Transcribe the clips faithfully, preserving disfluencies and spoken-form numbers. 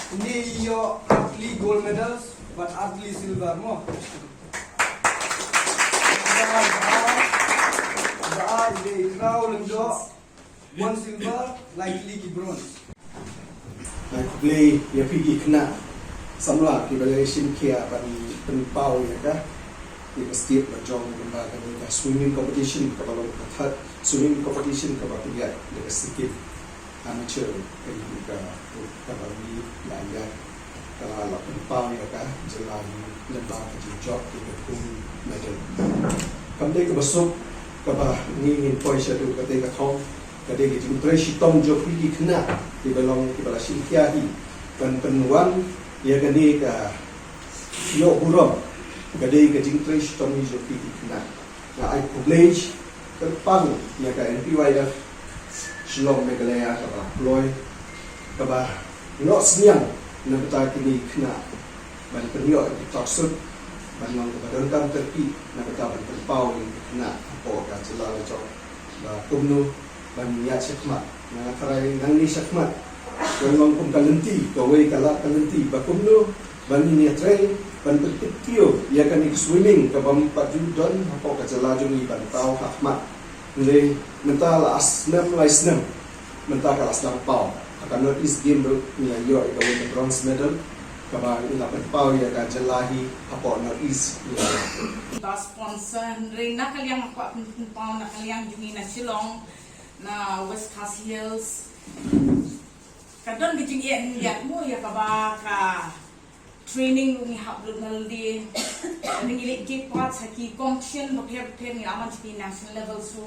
Ngi ïoh artylli gold medals bad artylli silver mo. Ba, ba, ba, ba, ba, one silver, likely ki bronze. Ai khublei ïa phi ki khynnah samla kiba la shim khia ban pynpaw ïa ka, ïa ka state ba jong, kumba kane ka swimming competition kaba long ka third swimming competition kaba pynïaid da ka Sikkim Amateur, kane ka, kaba ngi la ïaid, ka la pynpaw ïa ka jylla ngi lyngba ka jingjop ïa ka thung medal. Kam dei kaba suk kaba ngi ngin poi shaduh katei ka thong, ka dei ka jingtrei shitom jong phi ki khynnah kiba long kiba la shim khia hi ban pynwan ïa kane ka ïoh burom. Ka dei ka jingtrei shitom hi jong phi ki khynnah. Nga ai khublei kyrpang ïa ka N P Y F Shillong Meghalaya kaba kloi, kaba noh synñiang na bynta kine ki khynnah ban pynïoh ïa ki toksut ban long kaba donkam tyrpih na bynta ban pynpaw ïa ki khynnah hapoh ka jylla la jong. Ba kumno ban ïaid shakhmat, nga tharai nangne shakhmat kan long kum ka lynti, kawei ka lad ka lynti ba kumno ban ïatrei ban pyntip kiew ïa kane ka swimming kaba ym pat ju don hapoh ka jylla jong ngi ban thaw ha khmat. Hynrei mynta la ar snem lai snem mynta ka la sdang paw. Ha ka North East Game ruh ngi la ïoh ïa kawei ka bronze medal kaba ngi la pynpaw ïa ka jylla hi hapoh North East. Ba sponsor, hynrei na ka liang nga kwah pyn-, pynpaw na ka liang jong ngi na Shillong, na West Khasi Hills, ka don ka jingeh ïa mo ïa kaba ka training ngi hap lut na lade. Ngi leh take part ha ki competition bapher bapher, ngi la wan sha ki national level, so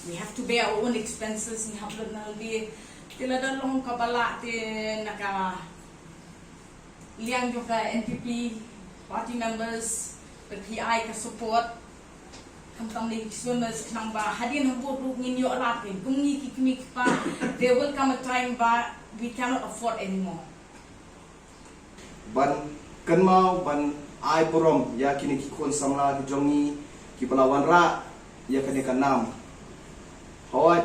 we have to bear our own expenses, ngi hap lut na lade. Te lada long kaba lah te na ka liang jong ka N P P party members, ba phi ai ka support khamtam ïa ki swimmers, khnang ba hadien habud ruh ngin ïoh lad, kum ngi ki kmie ki kpa, there will come a time ba we cannot afford anymore. Ban kynmaw ban ai burom ïa kine ki khun samla ki jong ngi kiba la wanrah ïa kane ka nam. Hooid,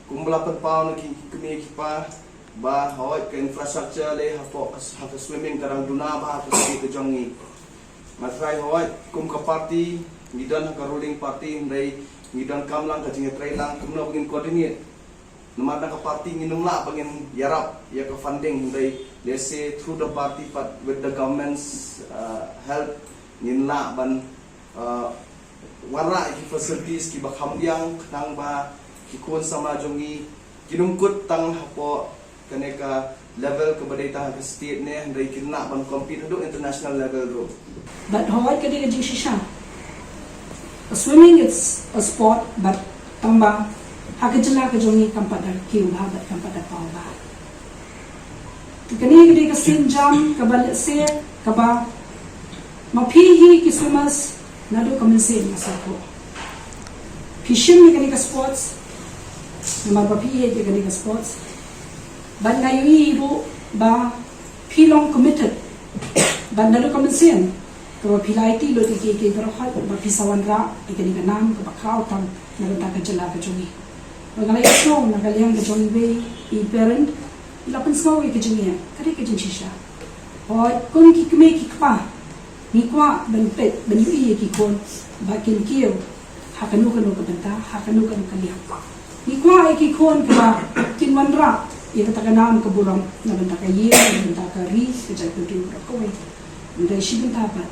kumba la pynpaw na ki kmie ki kpa, ba hooid ka infrastructure lei hapoh ka, ha ka swimming ka dang duna bha ha ka state ka jong ngi. Nga tharai hooid kum ka party ngi don ha ka ruling party, hynrei ngi donkam lang ka jingïatreilang kumno ba ngin coordinate. Namar na ka party ngin ym lah ba ngin ïarap ïa ka funding, hynrei lehse through the party pat with the government's, uh, help ngin lah ban, uh, wanrah ïa ki facilities kiba kham biang, khnang ba ki khun samla jong ngi kin ym kut tang hapoh kane ka level kaba dei tang ha ka state ne, hynrei kin lah ban compete haduh international level ruh. But hooid ka dei ka jingshisha. Swimming it's a sport, but tang ba ha ka jylla ka jong ngi kam pat da kiew bha, but kam pat da paw bha. Kane ka dei ka sienjam kaba lehse kaba ma phi hi ki swimmers naduh ka mynsiem nga sngewthuh phi shim ïa kane ka sports, namar ba phi ïeit ïa kane ka sports. Bad nga ïohi ruh ba phi long committed, bad naduh ka mynsiem kaba phi la aiti lut ïa kiei kiei baroh ba phi sa wanrah ïa kane ka nam kaba khraw tam na bynta ka jylla ka jong ngi. Ba nga la ïohsngew na ka liang ka jong iwei i parent i la pynsngew ïa ka jingïa, ka dei ka jingshisha. Hooid, kum ki kmie ki kpa ngi kwah ban peit ban ïohi ïa ki khun ba kin kiew ha kano kano ka bynta, ha kano kano ka liang. Ngi kwah ïa ki khun kiba kin wanrah ïa kata ka nam ka burom na bynta ka ïing, na bynta ka ri, ka jaitbynriew baroh kawei. Hynrei shi bynta pat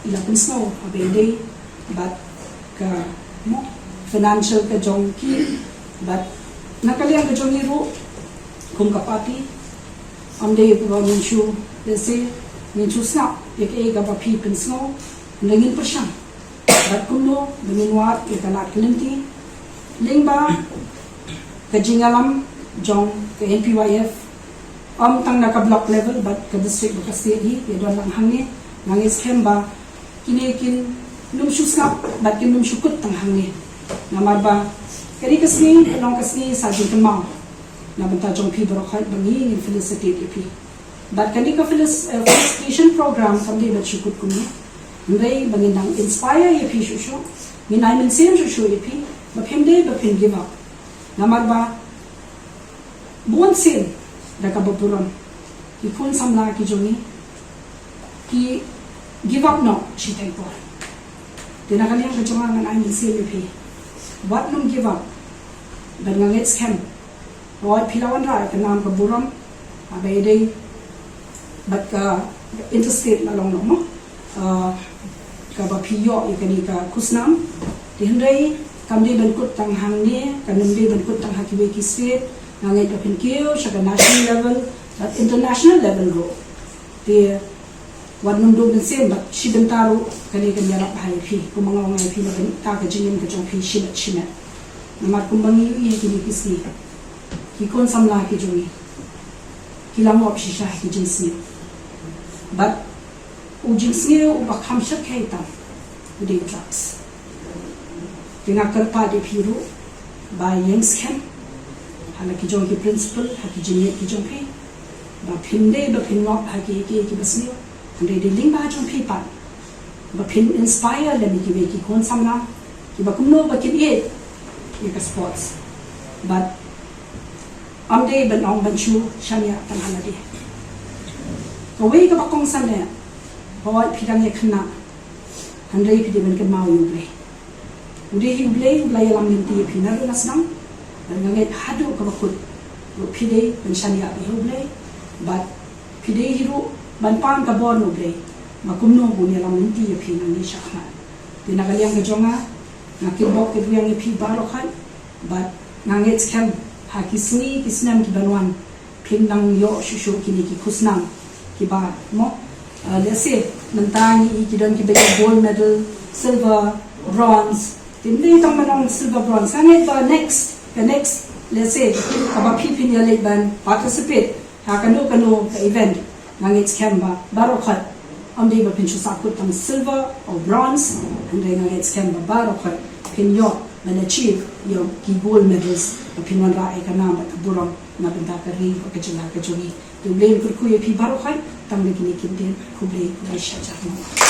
i la pynsngew ha ba ïadei bad ka, mo, financial ka jong ki, bad na ka liang ka jong ngi ruh kum ka party, ym dei ba ngin shu, lehse ngin shu sngap ïa kaei kaba phi pynsngew, hynrei ngin pyrshang bad kumno ba ngin wad ïa ka lad ka lynti lyngba ka jingïalam jong ka N P Y F. Ym tang na ka block level bad ka district bad ka state hi, ïa don lang hangne. Nga ngeit skhem ba kine kin ym shu sngap bad kin ym shu kut tang hangne. Namar ba ka dei ka sngi, ka long ka sngi sa jingkynmaw na bynta jong phi baroh ba ngi ngin felicitate ïa phi. Bad kane ka felic-, eh, felicitation program kam dei ban shu kut kumne. Hynrei ba ngin nang inspire ïa phi shuh shuh, ngin ai mynsiem shuh shuh ïa phi ba phim dei ba phin give up. Namar ba bun sien da kaba burom Ki khun samla ki jong ngi ki give up noh shiteng por. Te na ka liang ka jong nga ngan ai mynsiem ïa phi, wat nym give up. Bad nga ngeit skhem, hooid phi la wanrah ïa ka nam ka burom, haba ïadei bad ka interstate la long noh mo, ah, kaba phi ïoh ïa kane ka khusnam. Te hynrei kam dei ban kut tang hangne, kam dei ban kut tang ha kiwei ki state. Nga ngeit ba phin kiew sha ka national level bad international level ruh. Te wat nym duh mynsiem, bad shi bynta ruh kane kan ïarap bha ïa phi, kumba nga ong ïa phi, na bynta ka jingim ka jong phi shimet shimet. Namar kumba ngi ïohi ha kine ki sngi, ki khun samla ki jong ngi ki la ngop shisha ha ki jingsniew. Bad u jingsniew uba kham shyrkhei tam u dei drugs. Te nga kyrpad ïa phi ruh ba ïeng skhem ha la ki jong ki principle, ha ki jingngeit ki jong phi, ba phim dei ba phin ngop ha kiei kiei kiba sniew. Hynrei dei lyngba jong phi pat ba phin inspire lem ïa kiwei ki khun samla kiba kumno ba kin ïeit ïa ka sports. Bad ym dei ban ong ban shu shaniah tang ha lade. Kawei kaba kongsan eh, hooid phi dang ïa khynnah, hynrei phi dei ban kynmaw ïa U Blei. U dei hi U Blei uba la ïalam lynti ïa phi naduh la sdang. Bad nga ngeit haduh kaba kut ruh phi dei ban shaniah ïa U Blei. Bad phi dei hi ruh ban pan ka bor na U Blei ba kumno ba un ïalam lynti ïa phi nangne shakhmat. Te na ka liang ka jong nga, nga kyrpad kyrwiang ïa phi baroh khoit. Bad nga ngeit skhem ha ki sngi ki snem ki ban wan phin nang ïoh shuh shuh kine ki khusnam kiba mo, ah, let's say mynta ngi i ki don kiba ïoh gold medal, silver, bronze. Te ym dei tang ban ong silver, bronze, nga ngeit ba next, ka next, let's say kaba phi phin ïaleit ban participate ha kano kano ka event, nga ngeit skhem ba baroh khoit ym dei ba phin shu sahkut tang silver or bronze, hynrei nga ngeit skhem ba baroh khoit phin ïoh ban achieve ïa ki gold medals ba phin wanrah ïa ka nam bad ka burom na bynta ka ri bad ka jylla ka jong ngi. Te U Blei un kyrkhu ïa phi baroh khoit tang da kine ki ktien. Khublei, khublei shibun.